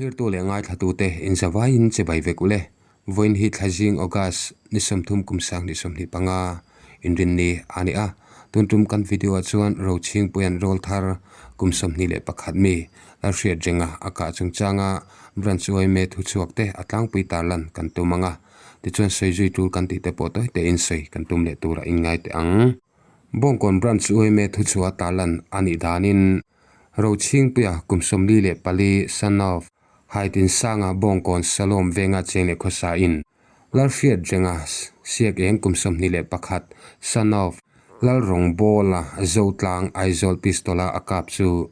Thlirtu leh ngaithlatute inzavaiin chibai vek ule. Vawiin hi Thlazing, August, ni 30 kum 2025, inrinni a ni a. Tun tum kan video ah chuan Rochhingpuia'n rawl thar kum 21 mi Lalhriatrenga a kah chungchanga Branch yma thuchhuak te a tlangpui tarlan kan tum ang a. Tichuan sawi zui tul kan tih te pawh tawi tein sawi kan tum leh turah inngai teh ang. Bawngkawn Branch yma thuchhuah tarlan a nih danin Rochhingpuia kum 44 son of Haitinsanga Bawngkawn Salom venga cheng leh khawsa in Lalhriatrenga Siak eng kum 21 son of Lalrawngbawla Zotlang Aizawl pistol-a a kap chu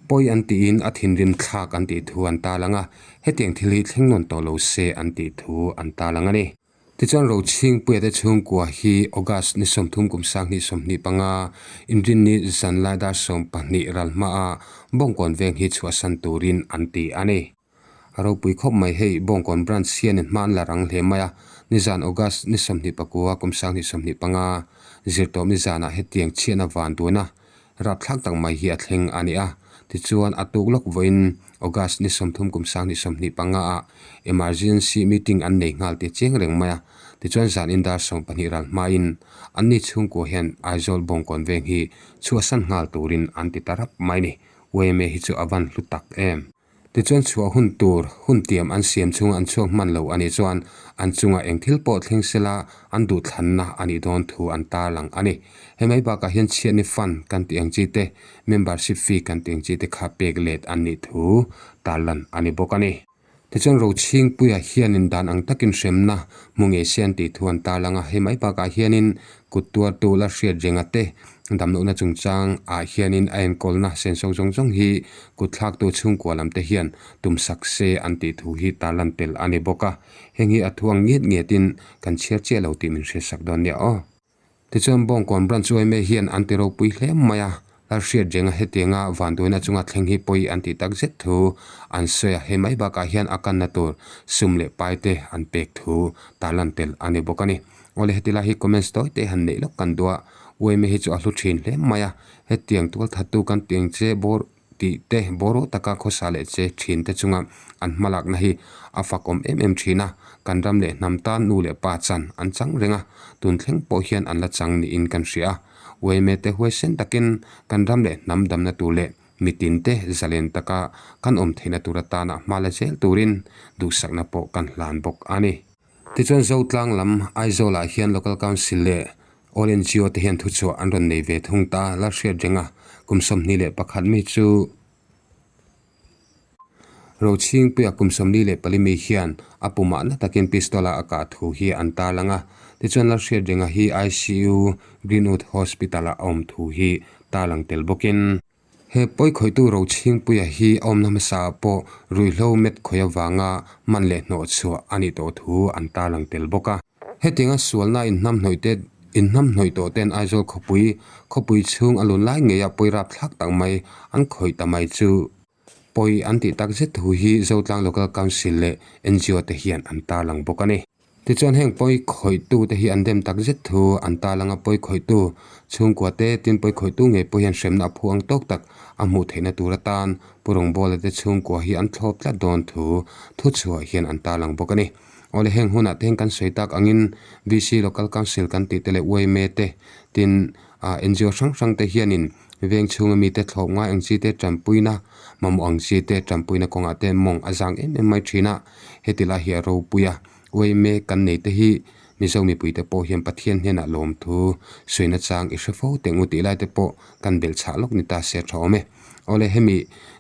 pawi an tiin a thinrim thlak an tih thu an tarlang a, hetiang thil hi thleng nawn tawh lo se an tih thu an tarlang a ni. Tichuan Rochhingpuia te chhungkua hi August ni 30 kum 2025 Inrinni zanlai dar 12 ral hmaah Bawngkawn veng hi chhuahsan turin an ti a ni. A ropui khawp mai hei Bawngkawn Branch hianin hma an la rang hle mai a, nizan August ni 29 kum 2025 zirtawpni zanah hetiang chhiatna van duna Rapthlak tak mai hi a thleng a ni a, tichuan a tuk lawk vawiin August ni 30 kum 2025 ah emergency meeting an nei nghal tih chiang reng mai a, tichuan zan in dar 12 ral hmain anni chhungkua hian Aizawl Bawngkawn veng hi chhuahsan nghal turin an ti ta rap mai ni. Yma hi chu a van hlu tak em. Tichuan chhuah hun tur hun tiam an siam chhunga an chhuak hman lo a nih chuan an chungah eng thil pawh thleng sela an duhthlanna a nih dawn thu an tarlang a ni. He mai bakah hian chhiatni fund kan tih ang chi te, membership fee kan tih ang chi te kha pek let an nih thu tarlan a ni bawk a ni. Tichuan Rochhingpuia hianin dan ang takin hremna hmu ngei se an tih thu an tarlang a, hei mai bakah hianin kut tuartu la hriat renga te damlohna chungchang ah hianin a enkawlna senso zawng zawng hi kut thlaktu chhungkua lam te hian tumsak se an tih thu hi tarlan tel a ni bawk a, heng hi a thu ang ngiat ngiatin kan chhiar chiah lo tih min hriatsak dawn nia aw. Tichuan Bawngkawn Branch yma hian an ti ropui hle mai a, Lalhriat renga hetianga vanduaina chunga thleng hi pawi an tih tak zet thu an sawi a, hei mai bakah hian a kanna tur sum leh pai te an pek thu tarlan tel a ni bawk a ni. Awle heti lai hi comments tawi te han neih lawk kan duh a, yma hi chu a hlu thin hle mai a, hetiang tualthattu kan ti ang che bawr tih te bawraw taka khawsa leh che thin te chunga an hmalakna hi a fakawm em em thin a, kan ram leh hnam tan nu leh pa chan an chang reng a, tun thleng pawh hian an la chang niin kan hria a, uaime te huaisen takin kan ram leh hnam damna tur leh mitin te zalen taka kan awm theihna tur atana hma la zel turin duhsakna pawh kan hlan bawk a ni. Tichuan Zotlang lam Aizawlah hian Local Council leh All NGO te hian thuchhuah an rawn nei ve thung ta la hriat reng a, kum 21 mi chu Rochhingpuia kum 44 mi hian a pumah na takin pistol a a kah thu hi an tarlang a. Tichuan Lalhriatrenga hi ICU Greenwood Hospital ah a awm thu hi tarlang tel bawkin, He pawikhawihtu Rochhingpuia hi a awmna hmasa ah pawh ruihhlo met khawih avanga man leh hnawh chhuah a nih tawh thu an tarlang tel bawk a. Hetianga sualna inhnamhnawih te inhnamhnawih tawh ten Aizawl khawpui khawpui chhung a lun lai ngeia pawi rapthlak tak mai an khawih ta mai chu pawi an tih tak zet thu hi Zotlang Local Council leh NGO te hian an tarlang bawk a ni. Tichuan heng pawi khawihtu te hi an dem tak zet thu an tarlang a, pawi khawihtu chhungkua te tin pawi khawihtu ngei pawh hian hremna a phu ang tawk tak a hmuh theihna tur atan Pu Rawngbawla te chhungkua hi an thlawp tlat dawn thu thuchhuah hian an tarlang bawk a ni. Awle heng hunah te hian kan sawi tak angin VC Local Council kan tih te leh yma te tin ah NGO hrang hrang te hianin veng chhunga mite thlawp ngai ang chi te tanpuina mamawh ang chi te tanpuina kawngah te mawng a zang em em mai thin a, heti lai hi a ropui a, yma kan nei te hi Mizo mipui te pawh hian Pathian hnenah lawmthu suina chang i hre fo teh ngu tih lai te pawh kan belh chhah lawk ni ta se a tha awm e. Awle hemi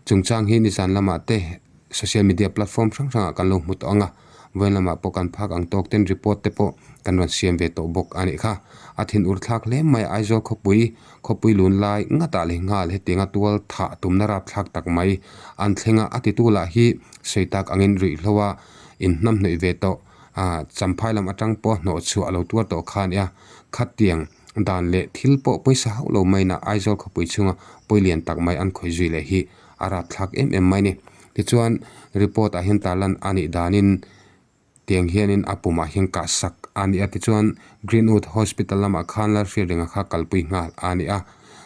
chungchang hi nizan lamah te social media platform hrang hrangah kan lo hmu tawh ang a, vawiin lamah pawh kan phak ang tawk ten report te pawh kan rawn siam ve tawh bawk a nih kha. A thin ur thlak hle mai Aizawl khawpui, khawpui lun lai ngatah leh nghal hetianga tual thah tumna rap thlak tak mai an thleng a, a titu lah hi sawi tak angin ruihhlo a inhnamhnawih ve tawh a, champhai lam atang pawh hnawh chhuah a lo tuar tawh kha a nia, khatiang dan leh thil pawh pawisa hauh lo maina Aizawl khawpui chhunga pawi lian tak mai an khawih zui leh hi a rapthlak em em mai ni. Tichuan report ah hian tarlan a nih danin tiang hianin a pumah hian kah sak a ni a, tichuan Greenwood Hospital lamah khan Lalhriatrenga kha kalpui nghal a ni a,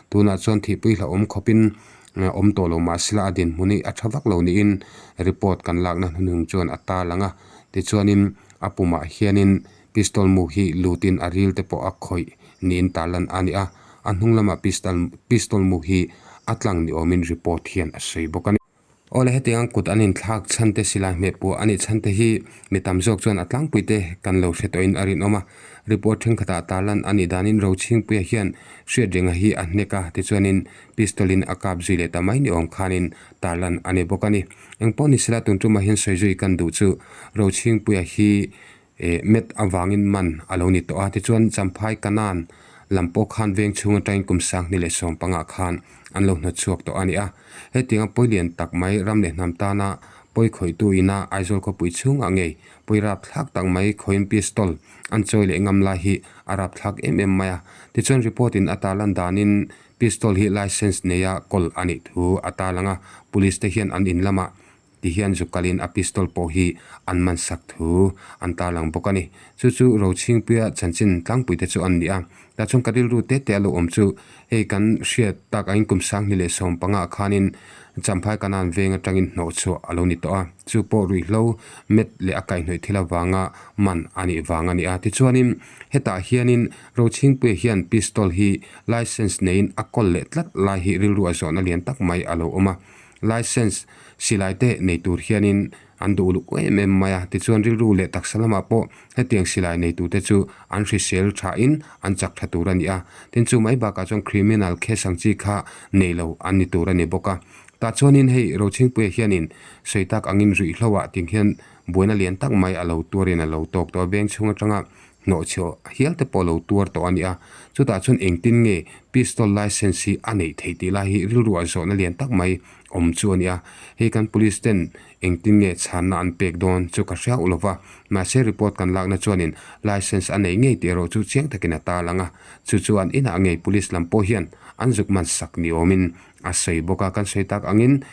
tunah chuan thihpui hlauhawm khawpin Awm tawh lo mah sela a dinhmun hi a tha vak lo niin report kan lakna hnuhnung chuan a tarlang a. Tichuanin a pumah hianin pistol mu hi lutin a ril te pawh a khawih niin tarlan a ni a. A hnung lamah pistol pistol mu hi a tlang ni awmin report hian a sawi bawk a ni. Awle hetiang kut an inthlak chhan te silai hmeh puah a nih chhan te hi mi tam zawk chuan a tlangpui te kan lo hre tawhin a rinawm a. Report thenkhatah tarlan a nih danin Rochhingpuia hian Hriatrenga hi a hnek a, tichuanin pistol in a kap zui leh ta mai ni awm khanin tarlan a ni bawk a ni. Engpawh ni sela tun tumah hian sawi zui kan duh chu Rochhingpuia hi Eh, met avangin man a lo ni tawh a, tichuan Champhai Kanan lam pawh khan veng chhung atangin kum 2015 khan an lo hnawt chhuak tawh a ni a. Hetianga pawi lian tak mai ram leh hnam tana pawi khawihtu ina Aizawl khawpui chhungah ngei pawi rapthlak tak mai khawiin pistol an chawi leh ngam lai hi a rapthlak em em mai a. Tichuan report in a tarlan danin pistol hi licence neia kawl a nih thu a tarlang a, police te hian an in lamah Ti hian zuk kalin a pistol pawh hi an man sak thu an tarlang bawk a ni. Chu chu Rochhingpuia chanchin tlangpui te chu an ni a. Tah chuan ka rilru te te a lo awm chu hei kan hriat tak angin kum 2015 ah khanin Champhai Kanan veng atangin hnawh chhuah a lo ni tawh a. Chu pawh ruihhlo met leh a kaihhnawih thil avanga man a nih vang a ni a. Tichuanin hetah hianin Rochhingpuia hian pistol hi licence neiin a kawl leh tlat lai hi rilru a zawhna lian tak mai a lo awm a. Licence silai te nei tur hianin an duh uluk em em mai a, tichuan rilru leh taksa lamah pawh hetiang silai nei turte chu an hrisel thain an chak tha tur a ni a. Tin chu mai bakah chuan criminal case ang chi kha nei lo an ni tur a ni bawk a. Tah chuanin hei Rochhingpuia hianin sawi tak angin ruihhloah ting hian buaina lian tak mai a lo tuarin a lo tawk tawh a, veng chhung atanga hnawhchhiah hial te pawh lo tuar tawh a ni a. Chutah chuan engtin nge pistol licence hi a neih theih tih lai hi rilru ah zawhna lian tak mai awm chu a ni a. Hei kan police ten engtin nge chhanna an pek dawn chu ka hria ulova, mahse report kan lakna chuanin licence a nei ngei tih erawh chu chiang takin a tarlang a. Chu chuan inah ngei police lam pawh hian an zuk man sak ni awmin a sawi bawk a. Kan sawi tak angin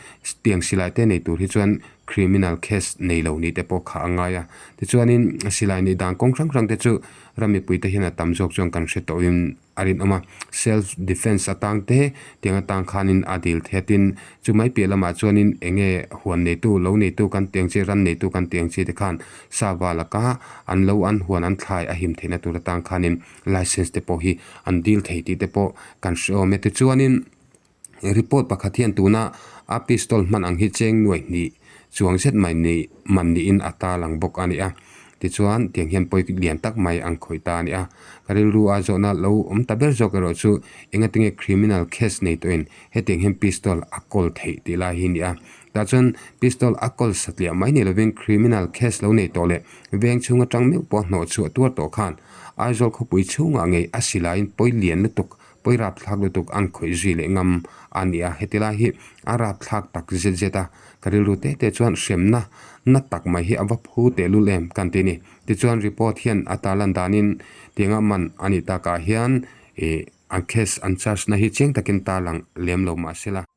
tiang silai te nei tur hi chuan criminal case nei lo nih te pawh kha a ngai a. Tichuanin silai nih dan kawng hrang hrang te chu ram mipui te hian a tam zawk chuan kan hre tawhin a rinawm a. Self defence atang te tiang atang khanin a dil thetin chu mai piah lamah chuanin eng nge huan neitu lo neitu kan tih ang chi ran neitu kan tih ang chi te khan sava laka an lo an huan an thlai a him theihna tur atang khanin licence te pawh hi an dil thei tih te pawh kan hre awm e. Tichuanin. Report pakhat hian tuna a pistol hman ang hi cheng nuai hnih chuang zet mai ni man niin a tarlang bawk a ni a. Tichuan tiang hian pawi lian tak mai an khawih ta a ni a. Ka rilru a zawhna lo awm ta ber zawk erawh chu engatinge criminal case nei tawhin hetiang hian pistol a kawl theih tih lai hi a ni a. Tah chuan pistol a kawl satliah mai ni lovin criminal case lo nei tawh leh veng chhung atang meuh pawh hnawh chhuah tuar tawh khan Aizawl khawpui chhungah ngei a silaiin pawi lian lutuk Pawi rapthlak lutuk an khawih zui leh ngam a ni a, heti lai hi a rapthlak tak zet zet a, ka rilru te te chuan hremna na tak mai hi a va phu tehlul em kan ti a ni. Tichuan report hian a tarlan danin tianga man a nih takah hian ih an case an charge na hi chiang takin tarlang lem lo mahsela.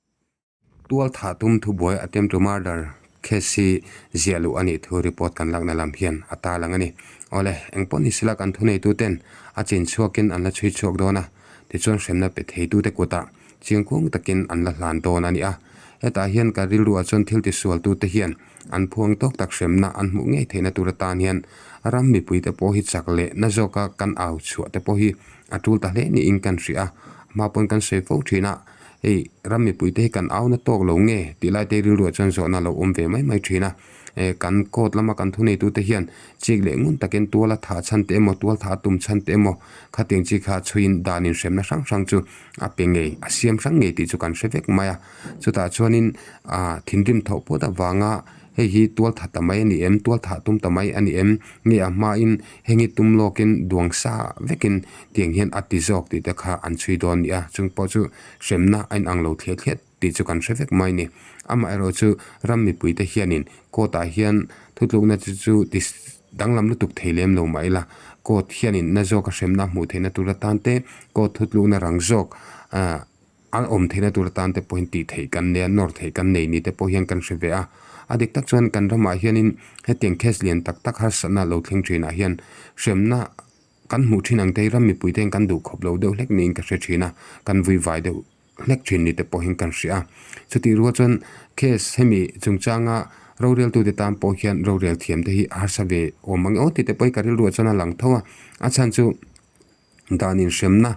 Tual thah tum thubuai attempt to murder case hi ziah luh a nih thu report kan lakna lam hian a tarlang a ni. Awle, engpawh ni sela kan thuneitu ten a chin chhuakin an la chhui chhuak dawn a, tichuan hremna pe theitute kutah chiangkuang takin an la hlan dawn a ni a. Hetah hian ka rilruah chuan thil tisualtute hian an phuang tawk tak hremna an hmuh ngei theihna tur atan hian ram mipuite pawh hi chak leh na zawka kan au chhuah te pawh hi a tul ta hle niin kan hria a, hma pawn kan sawi fo thin a. Hei ram mipuite hi kan au na tawk lo nge tih lai te rilruah chuan zawhna lo awm ve mai mai thin a. Eh kan court lama kan thuneitute hian chik leh ngun takin tual a thah chhan te emaw tual thah a tum chhan te emaw khatiang chi kha chhuiin dan inhremna hrang hrang chu a pe ngei a siam hrang ngei tih chu kan hre vek mai a. Chutah chuanin ah thinrim thawh pawt avanga hei hi tual tha ta mai a ni em tual thah tum ta mai a ni em nge a hmain heng hi tum lawkin duang sa vekin tiang hian a ti zawk tih te kha an chhui dawn a ni a chung pawh chu hremna a inang lo thliah thliah tih chu kan hre vek mai a ni. Amaherawh chu ram mipuite hianin court ah hian thutlukna chu chu ti danglam lutuk thei lem lo mah ila court hianin na zawka hremna a hmuh theihna tur atan te court thutlukna rang zawk ah A awm theihna tur atan te pawhin tih theih kan nei a, nawr theih kan nei ni te pawh hian kan hre ve a. A dik tak chuan kan ramah hianin hetiang case lian tak tak harsatna lo thleng thinah hian hremna kan hmuh thin ang te hi ram mipui te hian kan duh khawp lo deuh hlek niin ka hre thin a, kan vui vai deuh. hlek thin ni te pawhin kan hria a. Chutih rual chuan case hemi chungchanga roreltute tan pawh hian rorel thiam te hi a harsa ve awm ang aw tih te pawh hi ka rilruah chuan a lang tho a. A chhan chu dan inhremna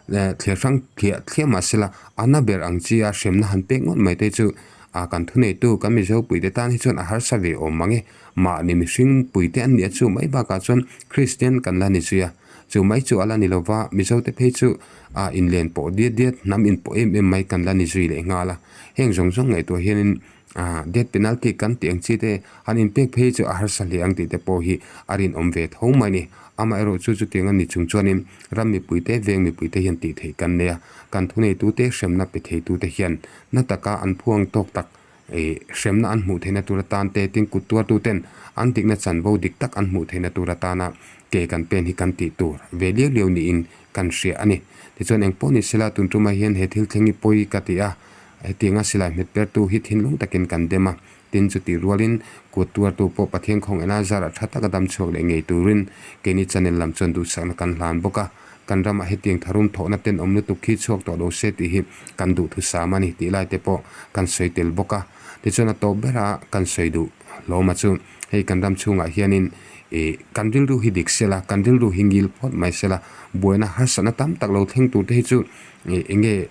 thliar hrang thliah thliah mah sela a na ber ang chi a hremna han pek ngawt mai te chu ah kan thuneitu kan Mizo puite tan hi chuan a harsa ve awm ang e. Mahni mihring puite an nih a chu mai bakah chuan Kristian kan la ni zui a. Chu mai chu a la ni lova, Mizote phei chu ah inlen pawh diat diat, hnam inpawh em em mai kan la ni zui leh nghal a. Heng zawng zawng ngaihtuah hianin ah death penalty kan tih ang chi te han inpek phei chu a harsa hle ang tih te pawh hi a rinawm ve tho mai a ni. Amaherawh chu chutiang a ni chung chuanin ram mipuite, veng mipuite hian tih theih kan nei a, kan thuneitute, hremna pe theitute hian na taka an phuang tawk tak Ih hremna an hmuh theihna tur atan te tin kut tuartuten an dikna chanvo dik tak an hmuh theihna tur atana ke kan pen hi kan tih tur ve liau liau niin kan hria a ni. Tichuan engpawh ni sela tun tumah hian he thil thleng hi pawi ka ti a, hetianga silai hmet pertu hi thinlung takin kan dem a, tin chutih rualin kut tuartu pawh Pathian khawngaihna zarah tha taka dam chhuak leh ngei turin keini channel lam chuan duhsakna kan hlan bawk a. Kan ramah hetiang tharum thawhna tenawm lutuk khi chhuak tawh lo se tih hi kan duhthusam a ni tih lai te pawh kan sawi tel bawk a. Tichuan a tawp bera kan sawi duh hlawm a chu hei kan ram chhungah hianin ih kan rilru hi dik sela, kan rilru hi ngil phawt mai sela, buaina harsatna tam tak lo thleng tur te hi chu ih eng nge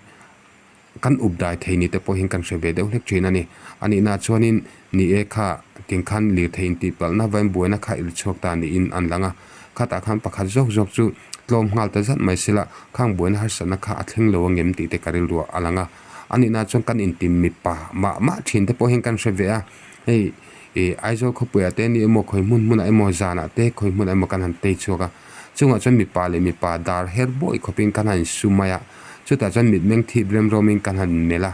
Kan up dai thei ni te pawhin kan hre ve deuh hlek thin a ni. A nihna chuanin ni e kha ting khan lirthei intih palhna vain buaina kha il chhuak ta niin an lang a. Khatah khan pakhat zawk zawk chu tlawm nghal ta zat mai sela khang buaina harsatna kha a thleng lo angem tih te ka rilruah a lang a. A nihna chuan kan inti mipa mah mah thin te pawhin kan hre ve a. Hei ih Aizawl khawpuiah te ni emaw khawi hmun hmunah emaw zanah te khawi hmunah emaw kan han tei chhuak a. Chungah chuan mipa leh mipa dar her bawi khawpin kan han insu mai a. Chutah chuan mitmeng thip rem rawmin kan han inmelh a,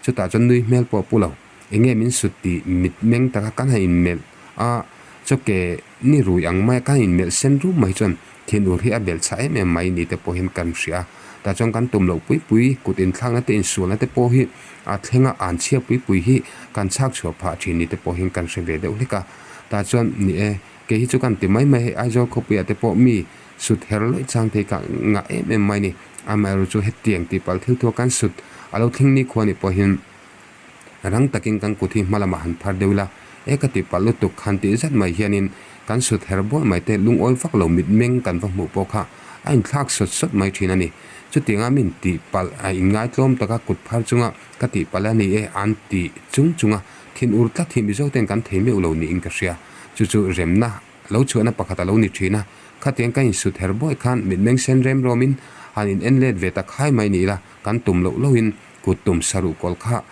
chutah chuan nui hmel pawh a pu lo. Eng nge min sut tih mitmeng taka kan han inmelh a, chawke ni rui ang maia kan inmelh sen rum mai chuan thinur hi a belh chhah em em mai ni te pawh hian kan hria a. Tah chuan kan tum loh pui pui, kut inthlakna te insualna te pawh hi a thleng a, an chhia pui pui hi kan chhak chhuah phah thin ni te pawh hian kan hre ve deuh hlek a. Tah chuan ni e, kei hi chu kan ti mai mai hei Aizawl khawpuiah te pawh mi sut her lawih chang thei ka ngah em em mai ni. Amaherawhchu chu hetiang tih palh thil thua kan sut a lo thleng ni khua nih pawhin rang takin kan kut hi hma lamah han phar deuh ila, e ka tih palh lutuk han tih zat mai hianin kan sut her buai mai te lungawi vak lo mitmeng kan va hmuh pawh kha a inthlak sawt sawt mai thin a ni. Chutianga min tih palh a inngaitlawm taka kut phar chunga ka tih palh a ni e an tih chung chunga thin ur tlat hi Mizo ten kan thei meuh lo niin ka hria. Chu chu remna Lo chhuahna pakhat a lo ni thin a, khatiang ka insut her buai khan mitmeng sen rem rawmin han in en let ve ta khai mai ni ila, kan tum loh lohin kut tum saruh kawl kha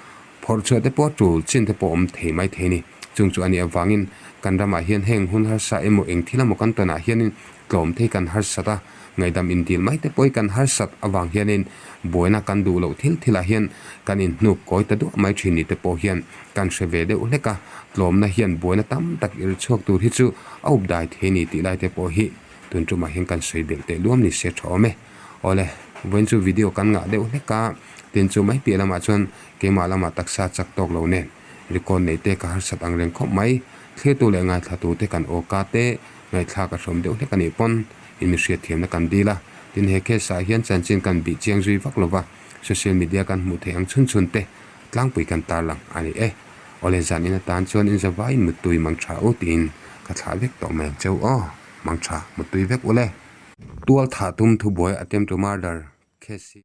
phawrh chhuah te pawh tul chin te pawh awm thei mai thei ni. Chung chu a nih avangin kan ramah hian heng hun harsa emaw eng thil emaw kan tawnah hianin tlawm thei kan harsat a, ngaihdam indil mai te pawh hi kan harsat avang hianin buaina kan duh loh thil thilah hian kan inhnuk kawi ta duah mai thin ni te pawh hian kan hre ve deuh hlek a, tlawmna hian buaina tam tak ir chhuak tur hi chu a up dai thei ni tih lai te pawh hi tun tumah hian kan sawi belh teh luam ni se tha awm e. Awle, vawiin chu video kan ngah deuh hlek a, tin chu mai piah lamah chuan keimah lamah taksa chak tawk lo nen record neih te ka harsat ang reng khawp mai, thlirtu leh ngaithlatu te kan aw ka te ngaihthlak a hrawm deuh hlek a nih pawn in mi hriatthiamna kan dil a, tin he case ah hian chanchin kan bih chiang zui vak lova social media kan hmuh theih ang chhun chhun te tlangpui kan tarlang a ni e. Awle zan in atan chuan in zavaiin muttui mang tha u tiin ka thlah vek tawh mai ang cheu aw, mang tha muttui vek ule. Tual thah tum thubuai attempt to murder case hi.